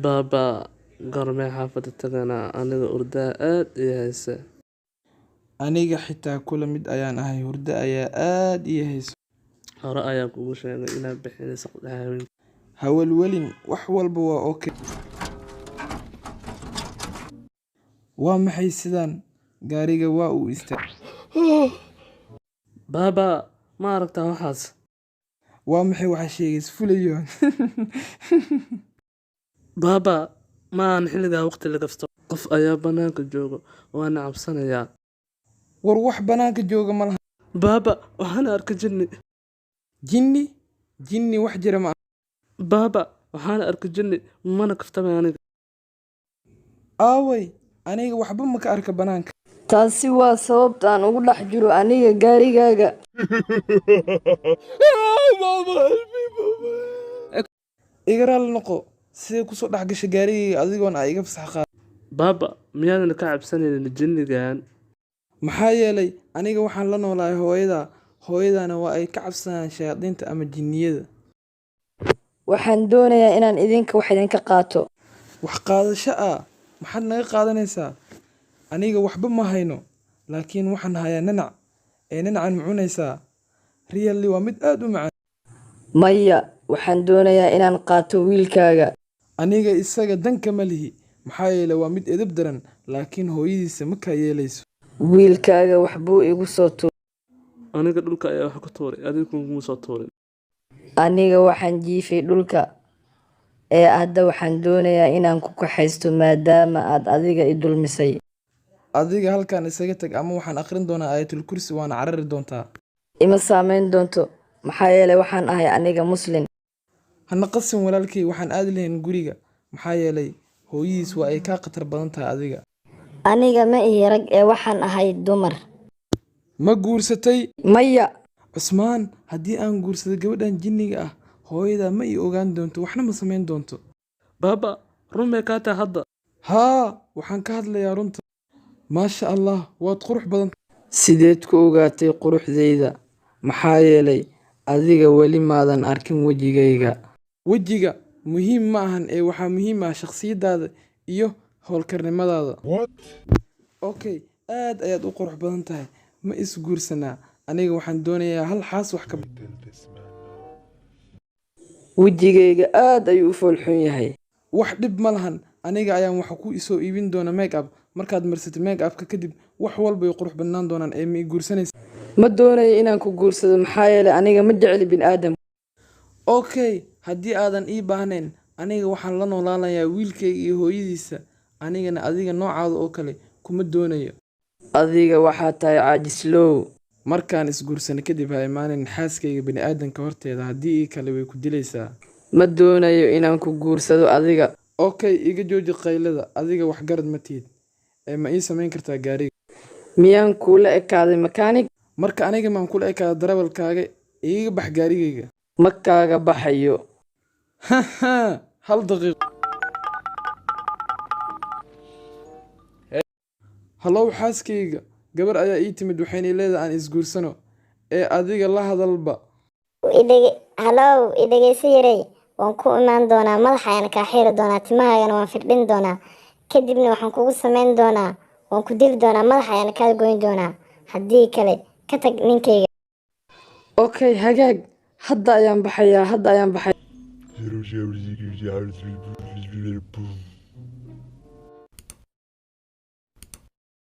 Baba, goorma xaafada taganaa aniga hurda aad iiheyse. Aniga xita kulamid ayan ahy hurda aya aad iiheyso. Hore ayaan kuugu sheegay inaan bixin saqda dhexe habeenkii. Hawalwelin, wax walbo waa okay. Waa maxay sidan? Gaariga waa uu istaagay. Baba, ma aragtaa waxaas? Waa maxay waxaa sheegaysa fulayo? Baba, ma ahan xilligan waqti la kafto. Qof ayaa bannaanka jooga, waana cabsanayaa. War wax bannaanka jooga ma laha. Baba, waxaan arkay jinni. Jinni? Jinni wax jira ma aha. Baba, waxaan arkay jinni, mana kaftamay aniga. Aaway, aniga waxba ma ka arka bannaanka. Taasi waa sababta aan ugu dhex jiro aniga gaarigaaga. Baba, help me, Baba. Iga raali noqo, sidee ku soo dhex gashay gaarigayga adigoon aan iga fasax qaadan? Baba, miyaadan ka cabsanaynin jinnigan? Maxaa yeelay aniga waxaan la noolahay hooyada, hooyadana waa ay ka cabsadaan shayaadiinta ama jinniyada. Waxaan doonayaa inaan idinka wax idinka qaato. Wax qaadasho ah, maxaad naga qaadanaysaa? Aniga waxba ma hayno, laakiin waxaan hayaa nanac. Ee nanacan ma cunaysaa? Really waa mid aad u macaan. Maya, waxaan doonayaa inaan qaato wiilkaaga. Aniga isaga danka ma lihi, maxaa yeelay waa mid edeb daran, laakiin hooyadiisa ma ka yeelayso. Wiilkaaga wax buu igu soo tuuray. Aniga dhulka ayaa wax ku tuuray, adiga kuma soo tuurin. Aniga waxaan jiifay dhulka. Ee hadda waxaan doonayaa inaan ku kaxaysto maadaama aad adiga i dulmisay. Adiga halkan isaga tag ama waxaan akhrin doonaa Aayatul Kursi waana carari doontaa. Ima saameyn doonto, maxaa yeelay waxaan ahay aniga Muslim. Hana qasin walaalkay, waxaan aadi lahayn guriga, maxaa yeelay hooyadiis waa ay ka khatar badan tahay adiga. Aniga ma ihi rag ee waxaan ahay dumar. Ma guursatay? Maya. Cusmaan, haddii aan guursado gabadhan jinniga ah, hooyada ma ii ogaan doonto, waxna ma samayn doonto. Baba, run may kaa tahay hadda? Haa, waxaan ka hadlayaa runta. Maasha Allah, waad qurux badan. Sideed ku ogaatay quruxdayda? Maxaa yeelay adiga weli maadan arkin wejigayga. Wejiga muhiim ma ahan ee waxaa muhiim ah shakhsiyadaada iyo hawlkarnimadaada. What? Okay, aad ayaad u qurux badan tahay. Ma is guursanaa? Aniga waxaan doonayaa hal xaas wax ka I tell this man no. Wejigayga aad ayuu u fool xun yahay. Wax dhib ma lahan. Aniga ayaan waxa ku isoo iibin doona make up. Markaad marsatid make up-ka kadib, wax walba way qurux badnaan doonaan ee ma i guursanaysaa? Ma doonayo inaan ku guursado maxaa yeelay aniga ma jecli bini'aadam. Okay, haddii aadan ii baahnayn, aniga waxaan la noolaanayaa wiilkayga iyo hooyadiisa. Anigana adiga noocaada oo kale kuma doonayo. Adiga waxaad tahay caajislow. Markaan is guursano kadib ha imaanin xaaskayga bini'aadanka horteeda, haddii ii kale way ku dilaysaa. Ma doonayo inaan ku guursado adiga. Okay, iga jooji qaylada, adiga wax garad ma tihid. Ee ma ii samayn kartaa gaariga? Miyaan kuula ekaaday makaanig? Marka aniga maan kula ekaada darawalkaaga, iiga bax gaarigayga. Ma kaaga baxayo. Hal daqiiqo. Hallow xaaskayga, gabar ayaa ii timid waxayna leedahay aan isguursano. Ee adiga la hadalba. Hallow, i dhegeyso yarey. Waan ku imaan doonaa, madaxa ayaan kaa xiri doonaa, timahaagana waan firdhin doonaa. Kadibna waxaan kugu samayn doonaa, waan ku dili doonaa, madaxa ayaan kaa goyn doonaa. Haddii kale, ka tag ninkayga. Okay, hagaag. Hadda ayaan baxayaa, hadda ayaan baxayaa.